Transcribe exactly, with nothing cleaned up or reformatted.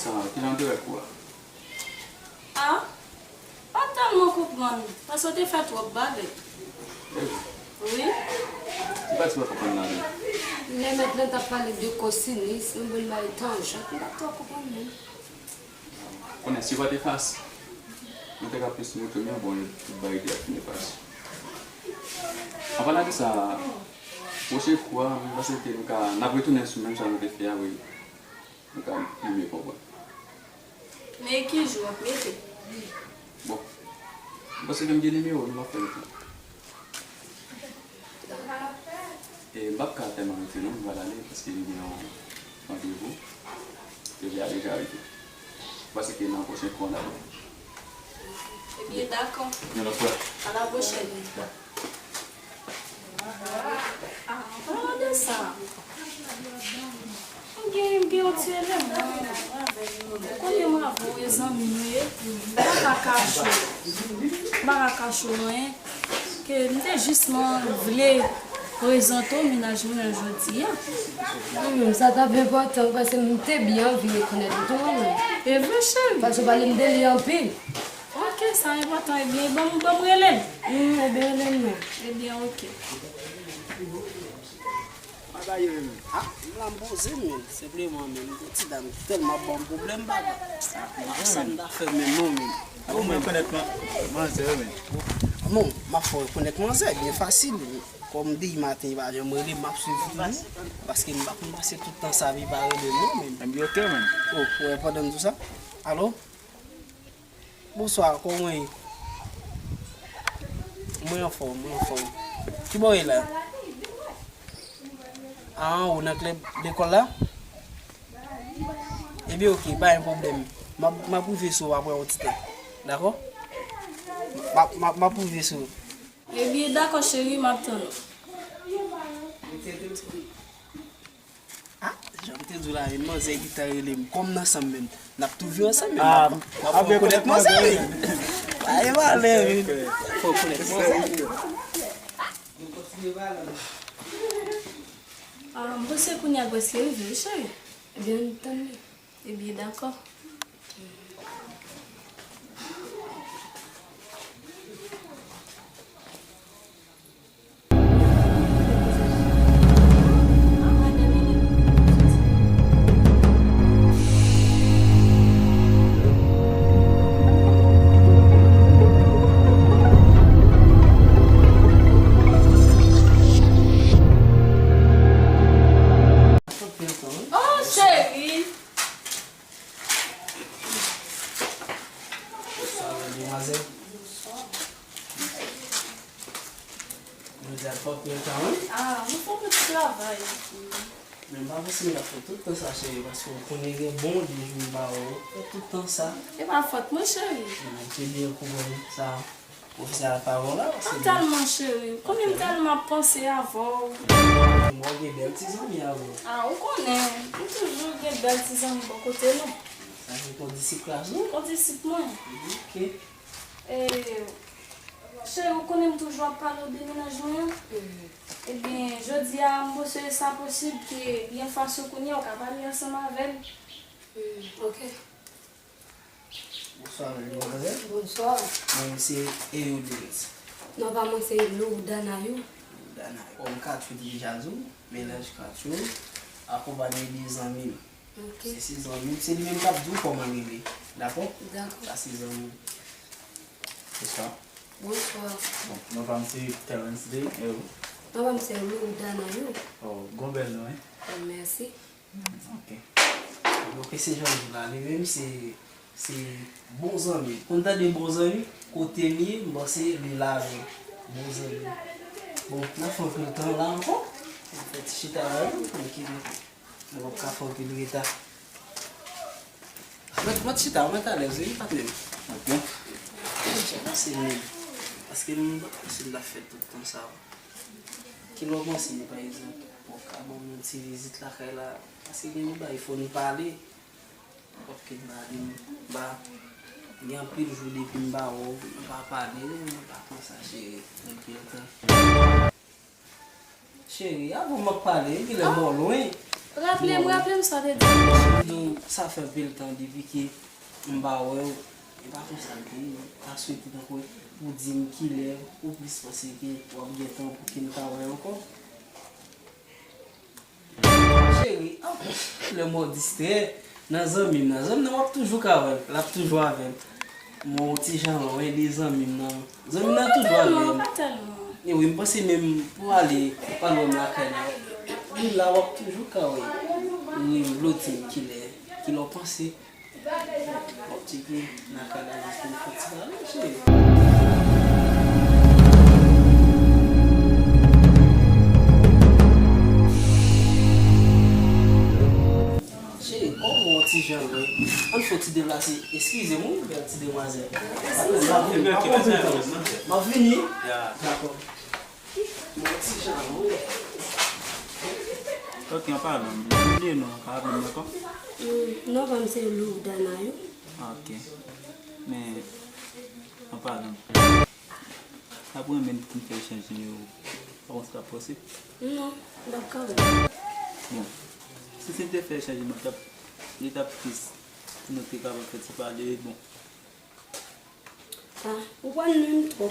Sa, ki jan de rèv ou a? Ah, pa tèlman konprann, paske w te fè twòp bagay. Wi. Ki pati w pa konprann ladan? Lè mèt lan t ap pale de kosinis, mwen bay tanjan, m pa t twò konprann menm. Konnen si w pa te fas, mwen te ka plis moutre men bon, tout bagay te ap fini pase. Anpalan de sa, pwochen kou a, mwen panse ke nou ka, n ap retounen sou menm sa nou te fè a, wi. Nou ka pi byen konprann. Men ki jou w ap mete? Bon, mwen panse ke m gen nimewo nou, m ap fè l pou. E m p ap ka tèlman rete non, m pral ale paske m gen yon randevou. Deja, deja rive. M panse ke nan pwochen kou an n ap wè. Ebyen, dakò. Yon lòt fwa. A la pwochèn. Dakò. Ah, anpalan de sa, m gen, m gen yon ti eleman avè nou. Ou konnen mwen avè w e zanmi nou ye. M pa ka kache w. M pa ka kache w anyen. Ke m te jis man vle prezante w mennaj mwen an jodi a. Mwen menm, sa t ap enpòtan, paske m te byen anvi rekonèt ou tou, mwen menm. E vre, cheri? Paske w pale m de li anpil. Ok, sa enpòtan. Ebyen, ban m, ban m rele l. Hmm, ebyen, rele l, men. Ebyen, ok. Bagay yo menm. Ah, m la m poze, men. Senpleman, men, gon ti dam tèlman ap ban m pwoblèm, papa. Ah, m pa konn sa m ta fè menm, non, men. Ou mèt rekonèt man-, manzè, men. Non, m ap fè w rekonèt manzè, byen fasil. Kòm depi maten, li pa janm rele m, m ap swiv toujou. Paske m pa konn pase tout tan sa, li pa rele m, non, men. Ebyen, ok, men. Oh, ou wè pandan m di w sa? Alo? Bonswa, kòman w ye? Mwen anfòm, mwen anfòm. Kibò w ye la? A, anwo nan klèb lekòl la? Ebyen, ok, pa gen pwoblèm. M ap, m ap rive sou ou apre yon ti tan. Dakò? M ap, m ap, m ap rive sou ou. Ebyen, dakò, cheri, m ap tann ou. Ah, jan m te di w la, e manzè ki ta rele m. Kòm n ansanm menm, n ap tou viv ansanm menm. Ah, n ap, n ap fè w konèt manzè, wi. Pa gen valè, wi. Fè w konèt manzè. Ah, m panse kounye a prèske rive, wi, cheri. Ebyen, ann tann li. Ebyen, dakò. Oh, cheri! Bonswa, madmwazèl. Jodi a, fòk pran tan, wi. Ah, nou fè yon piti travay. Men m pa panse m t ap fè tout tan sa, cheri, paske w konnen gen bon de jou m pa wè w. Fè tout tan sa. E pa fòt mwen, cheri. Mwen te byen konprann sa. Pwofesè a pa bon la, paske... Tèlman, cheri. Konnen m tèlman ap panse avè w. Mwen gen bèl ti zanmi avè w. Ah, ou konnen. M toujou gen bèl ti zanmi bò kote nou. Sa se kondisip klas ou? Kondisip mwen. Ok. E, cheri, ou konnen m toujou ap pale w de mennaj mwen an? Ebyen, jodi a, m panse sa posib ke byen fasil kounye a, ou ka pale ansanm avè l. Hmm, ok. Bonswa, madmwazèl. Bonswa. Mwen, se Eyo Denis. Non pa mwen, se Lourdana Yo. Lourdana Yo. Kòm Katchou te deja di w, mennaj Katchou, akonpanye de zanmi m. Ok. Se, se zanmi m, se li menm k ap di w kòman l rele. Dakò? Dakò. Sa se zanmi m. Bonswa. Bonswa. Bon, non pa m se Terence Day, e ou? Non pa m se Lourdana Yo. Oh, gon bèl non, wi. Mèsi. Ok. Ok, se jan l di la, li menm se, se bon zanmi. Konn tande bon zanmi, kote m ye, m panse li la avè m. Bon zanmi. Bon, n ap fè anpil tan la ankò. N ap fè ti chita la, wi, tranquille. Nou p ap ka fè anpil reta. Mèt, mèt chita, mèt alèz, wi, patnè m. Ok. Mèt chita, se menm. Paske m pa t panse m t ap fè tout tan sa. Kilè w panse, pa egzanp, w ap ka ban m yon ti vizit lakay la? Paske gen yon bagay fò n pale. Paske m pa, m pa, gen anpil jou depi m pa wè w, nou pa pale, nou pa konsa, cheri. Anpil tan. Cheri, avan m ap pale, genlè m wè w lwen. Raple m, raple m sa w te di. Cheri, sa fè anpil tan depi ke m pa wè w. E pa konsa l te ye. M ta swete tankou ou di m kilè ou plis panse ke w ap gen tan pou ke m ta wè ankò. Cheri, ah, lè mò distrè nan zanmi m nan. Zanmi m nan w ap toujou ka wè l, l ap toujou avè m. Mò yon ti jan lwen de zanmi m nan. Zanmi m nan toujou avè m. Non, pa tèlman. E wi, m panse menm pou ale, pou al wè m lakay la. Li la, w ap toujou ka wè. Wi, m vle w di m kilè, kilè w panse. Bon, m ap tcheke nan kanal jis pou m fè ti pale, cheri. Cheri, kòm ou yon ti jan lwen, ann fè yon ti deplase. Eskize m, wi, bèl ti demwazèl. M ap vini, m ap vini. M ap vini. Dakò. Yon ti jan lwen. Ok, an palan, m bliye non, pa bliye m ankò. Hmm, non pa m se Lourdana wi. Ah, ok. Men, an palan, m t ap renmen pou m fè echanj nimewo. Pa konn si l ap posib? Non, m p ap kapab. Bon, si se m te fè echanj nimewo, t ap, li t ap plis pou nou te kapab fè ti pale, bon. Ah, ou konn menm twòp.